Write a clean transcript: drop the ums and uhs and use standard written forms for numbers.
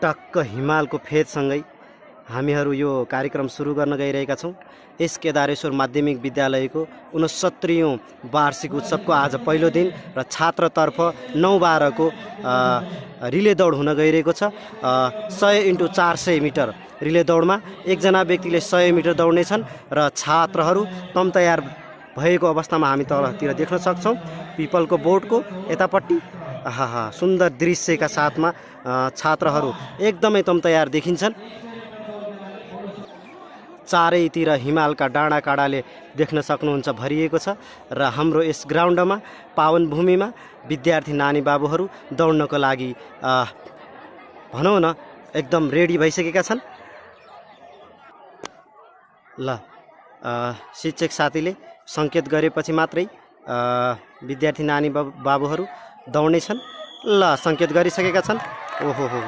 टक्क हिमालको फेदसँगै हामीहरू यो कार्यक्रम सुरु गर्न गइरहेका छौँ। यस केदारेश्वर माध्यमिक विद्यालयको 69औं वार्षिक उत्सवको आज पहिलो दिन र छात्रतर्फ 9-12को रिले दौड हुन गइरहेको छ। 100 × 400 मिटर रिले दौडमा एकजना व्यक्तिले 100 मिटर दौड्नेछन् र छात्रहरू तम तयार भएको अवस्थामा हामी तलतिर देख्न सक्छौँ। पिपलको बोर्डको यतापट्टि सुन्दर दृश्यका साथमा छात्रहरू एकदमै तम तयार देखिन्छन्। चारैतिर हिमालका डाँडा काँडाले देख्न सक्नुहुन्छ भरिएको छ र हाम्रो यस ग्राउन्डमा पावन भूमिमा विद्यार्थी नानी बाबुहरू दौड्नको लागि भनौँ न एकदम रेडी भइसकेका छन्। ल शिक्षक साथीले सङ्केत गरेपछि मात्रै विद्यार्थी नानी बाबुहरू दौड्नेछन्। ल सङ्केत गरिसकेका छन्। ओहो हो